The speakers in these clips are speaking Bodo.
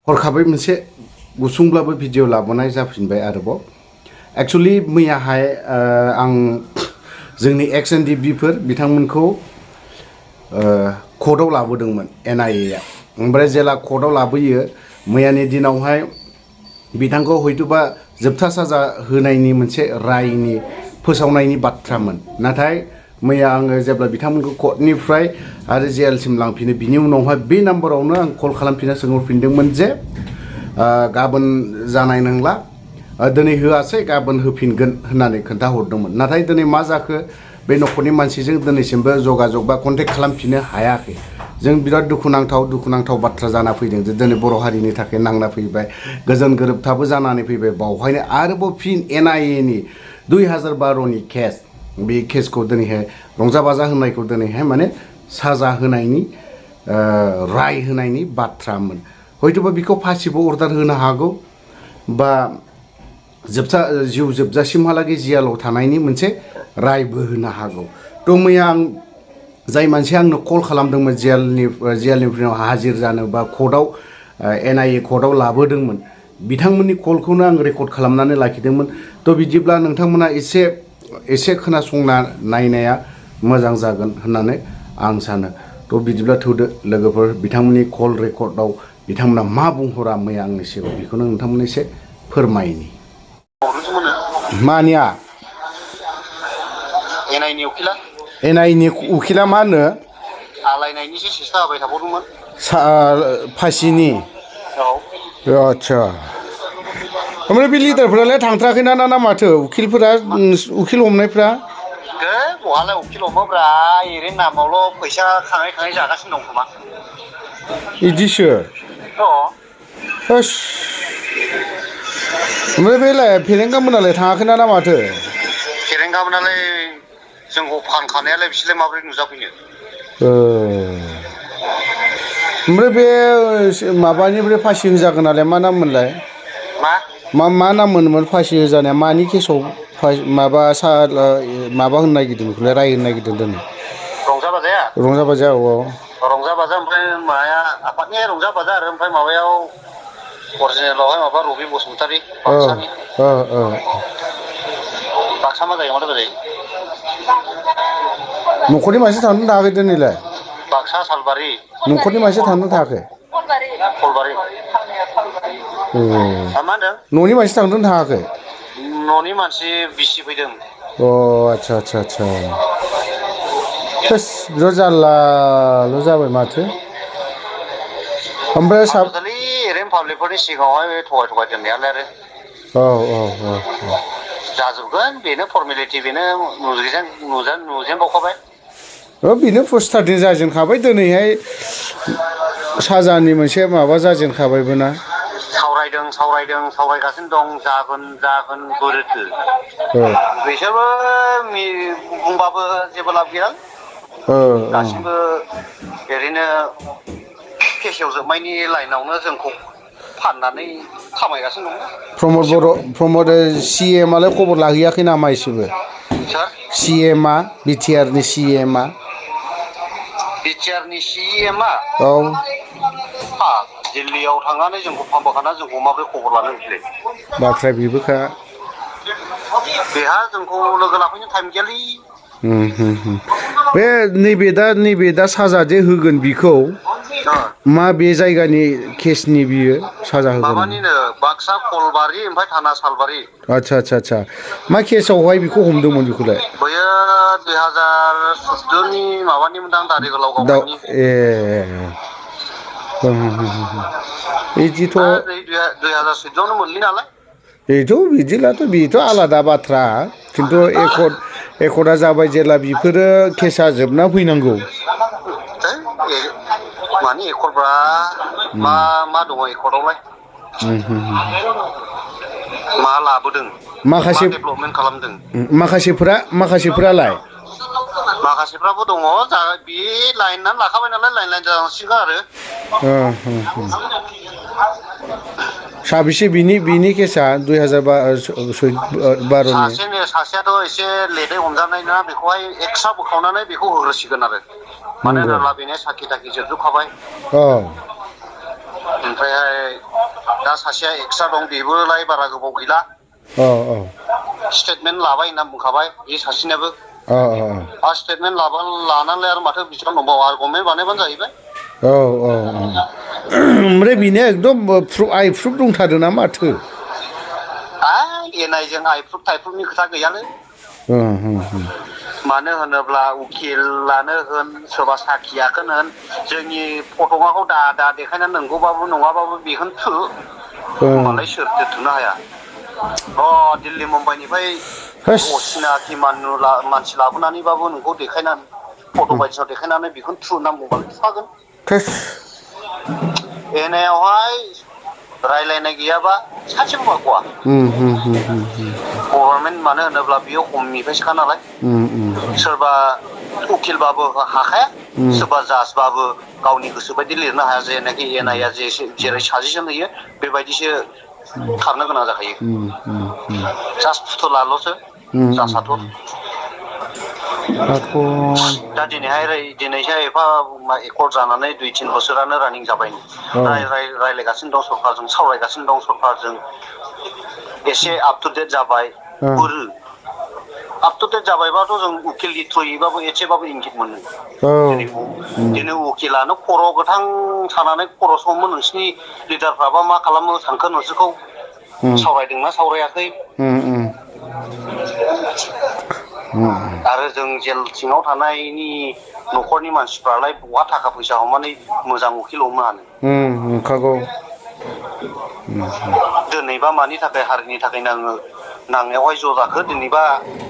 हरखाबै मोनसे गुसुंब्लाबो भिडिअ लाबोनाय जाफिनबाय आरोबाव एक्चुअली मैयाहाय आं जोंनि एक्स एन डि बिफोर बिथांमोनखौ कर्टआव लाबोदोंमोन NIA ओमफ्राय जेला कर्टआव लाबोयो मैयानि दिनावहाय बिथांखौ हयतोबा जोबथा साजा होनायनि मोनसे रायनि फोसावनायनि बाथ्रामोन नाथाय मैया आङो जेब्ला बिथांमोनखौ कर्टनिफ्राय आरो जेलसिम लांफिनो बिनि उनावहाय बे नाम्बारावनो आं कल खालामफिनना सोंहरफिनदोंमोन जे गाबोन जानाय नंला दिनै होआसै गाबोन होफिनगोन होननानै खोन्थाहरदोंमोन नाथाय दिनै मा जाखो बे न'खरनि मानसिजों दिनैसिमबो जगाजग बा कन्टेक्ट खालामफिननो हायाखै जों बिराद दुखुनांथाव बाथ्रा जाना फैदों जे दिनै बर' हारिनि थाखाय नांना फैबाय गोजोन गोरोबथाबो जानानै फैबाय बावहायनो आरोबाव फिन NIA नि 2012नि केस बे केसखौ दिनैहाय रंजा बाजा होनायखौ दिनैहाय माने साजा होनायनि राय होनायनि बाथ्रामोन हयतोबा बिखौ फासिबो अर्डार होनो हागौ बा जिउ जोबजासिमहालागै जेलाव थानायनि मोनसे रायबो होनो हागौ थ' मैया आं जाय मानसिया आंनो कल खालामदोंमोन जेलनिफ्राय हाजिर जानो बा कर्टआव NIA कर्टआव लाबोदोंमोन बिथांमोननि कलखौनो आं रेकर्ड खालामनानै लाखिदोंमोन थ' बिदिब्ला नोंथांमोना एसे खोनासंना नायनाया मोजां जागोन होननानै आं सानो थ' बिदिब्ला थौदो लोगोफोर बिथांमोननि कल रेकर्डआव बिथांमोना मा बुंहरा मैया आंनि सिगाङाव बेखौनो नोंथांमोन एसे फोरमायनि मानिया NIA नि उखिला मा होनो आलायनायनिसो सेस्था होबाय थाबावदोंमोन फासिनि औ आच्छा ओमफ्राय बे लिडारफोरालाय थांथ्राखैना ना माथो उखिलफोरा उखिल हमनायफ्रा बहालाय उखिल हमोब्रा ओरैनो नामावल' फैसा खाङै जागासिनो दं खोमा बिदिसो अ होस ओमफ्राय बेलाय फेरेंगामोनालाय थाङाखैना ना माथो फेरेंगामोनालाय जोंखौ फानखानायालाय बिसोरलाय माबोरै नुजाफैनो ओमफ्राय बे माबानिफ्राय फासि होजागोनालाय मा नाममोनलाय मा नाम मोनोमोन फासि होजानाया मानि केसाव माबा होनो नागिरदों बेखौलाय राय होनो नागिरदों दिनै रंजा बाजाया रंजा बाजा ओमफ्राय माया आफादनि रंजा बाजा आरो ओमफ्राय माबायाव अरिजिनेलावहाय माबा रबि बसुमतारी बाक्सानि बाक्सा मा जायो माथो बोरै न'खरनि मानसि थांनो थाङाखै दिनैलाय बाक्सा सालबारि न'खरनि मानसि थांनो थाङाखै फलबारि मा होनदों न'नि मानसि थांदों थाङाखै न'नि मानसि बिसि फैदों आच्छा होस बिराद जारलाल' जाबाय माथो ओमफ्राय ओरैनो पाब्लिकफोरनि सिगाङावहाय थगाय दोननायालाय आरो जाजोबगोन बेनो फर्मेलिटि बेनो नुजेनबावखाबाय बेनो स्टार्टिं जाजेनखाबाय दिनैहाय साजानि मोनसे माबा जाजेनखाबायबो ना सावरायगासिनो दं जागोन बोरोथो बिसोरबो बुंबाबो जेबो लाब गैया दासिमबो ओरैनो फेसेवजोबनायनि लाइनावनो जोंखौ फाननानै खामायगासिनो दं प्रमद CM आलाय खबर लाहैयाखै नामा एसेबो CM आ BTR नि CM आ BTR नि CM आ औ दिल्लीयाव थांनानै जोंखौ फानबोखाना जोंखौ माबोरै खबर लानो बिसोरलाय बाथ्राया बेबोखा बेहा जोंखौ लोगो लाफैनो टाइम गैयालै बे नैबे दा साजा जे होगोन बिखौ मा बे जायगानि केसनि बियो साजा होगोन माबानिनो बाक्सा कलबारि ओमफ्राय थाना सालबारि आच्छा मा केसावहाय बेखौ हमदोंमोन बेखौलाय बैयो 2014 नि माबानिमोनदां दारि गोलाव गावनायनि बिदिथ' 2014 मोनलै नालाय बेथ' आलादा बाथ्रा खिन्थु एकर्डआ जाबाय जेला बेफोरो केसा जोबना फैनांगौ मानि एकर्डब्रा मा दङ एकर्डआवलाय मा लाबोदों माखासे डेभेलपमेन्ट खालामदों माखासेफोरालाय माखासेफ्राबो दङ बे लाइनानो लाखाबाय नालाय लाइन जानांसिगोन आरो साबेसे बिनि केसा 2012 सासेयाथ' एसे लेटै हमजानाय ना बेखौहाय एक्सट्रा बोखावनानै बेखौ होग्रोसिगोन आरो मानो होनोब्ला बेनो साखि थाखि जोबजोबखाबाय ओमफ्रायहाय दा सासेया एक्सट्रा दं बेबोलाय बारा गोबाव गैला स्टेटमेन्ट लाबाय होनना बुंखाबाय बे सासेनियाबो स्टेटमेन्ट लानानै आरो माथो बिसिबां दंबावो आरो गभर्नमेन्ट बानायबानो जाहैबाय ओमफ्राय बेनो एकदम आइ प्रुफ दंथारो ना माथो एनआइजों आइप्रुफ थाइप्रुफनि खोथा गैयालै मानो होनोब्ला उकिलानो होन सोरबा साखियाखौनो होन जोंनि फट'खौ दा देखायनानै नंगौबाबो नङाबाबो बेखौनो थु होमबालाय सोरथो थुनो हाया दिल्ली मुम्बाइनिफ्राय असिनाखि मानसि लाबोनानैबाबो नोंखौ देखायनानै फट' बायदिसिना देखायनानै बेखौनो थु होनना बुंबालाय थुखागोन एनआइआवहाय रायलायनाय गैयाबा सासेबो बारग'वा गभर्नमेन्ट मानो होनोब्ला बियो हमनिफ्रायसोखा नालाय सोरबा उकिलबाबो हाखाया सोरबा जाजबाबो गावनि गोसो बायदि लिरनो हाया जेनाखि एनआइआ जेरै साजेसन होयो बेबायदिसो खारनो गोनां जाखायो जास्ट फुथुलाल'सो जासाथ' दा दिनैहाय एफा एकर्ड जानानै 2-3 बोसोरानो रानिं जाबाय रायलायगासिनो दं सरकारजों सावरायगासिनो दं सरकारजों एसे आप टु डेट जाबाय आप टु डेट जाबायबाथ' जों उकिलनि थ्रुयैबाबो एसेबाबो इंगित मोनो दिनै उकिलानो खर' गोथां सानानै खर' समो नोंसिनि लिडारफ्राबा मा खालामो सानखो नोंसोरखौ सावरायदोंना सावरायाखै आरो जों जेल सिङाव थानायनि न'खरनि मानसिफ्रालाय बहा थाखा फैसा हमनानै मोजां उकिल हमनो हानो दिनैबा मानि थाखाय हारिनि थाखाय नांनायावहाय ज' जाखो दिनैबा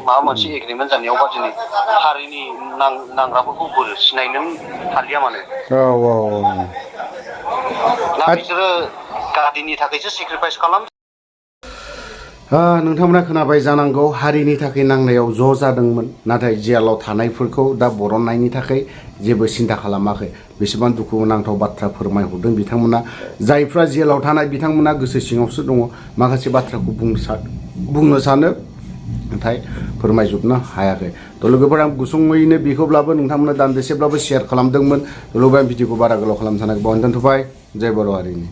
माबा मोनसे एग्रिमेन्ट जानायावबा दिनै हारिनि नांग्राफोरखौ बोरै सिनायनो हालिया मानो ना बिसोरो गादिनि थाखायसो सेक्रिफाइस खालाम नोंथांमोना खोनाबाय जानांगौ हारिनि थाखाय नांनायाव ज' जादोंमोन नाथाय जेलाव थानायफोरखौ दा बरननायनि थाखाय जेबो सिन्था खालामाखै बेसेबां दुखुनांथाव बाथ्रा फोरमायहरदों बिथांमोना जायफ्रा जेलाव थानाय बिथांमोना गोसो सिङावसो दङ माखासे बाथ्राखौ बुंनो सानो नाथाय फोरमायजोबनो हायाखै थ' लोगोफोर आं गुसुङैनो बेखौब्लाबो नोंथांमोना दान्दिसेब्लाबो शेयार खालामदोंमोन लोगोफोर भिडिअखौ बारा गोलाव खालामनो सानाखै बावनो दोनथ'बाय जय बर' हारिनि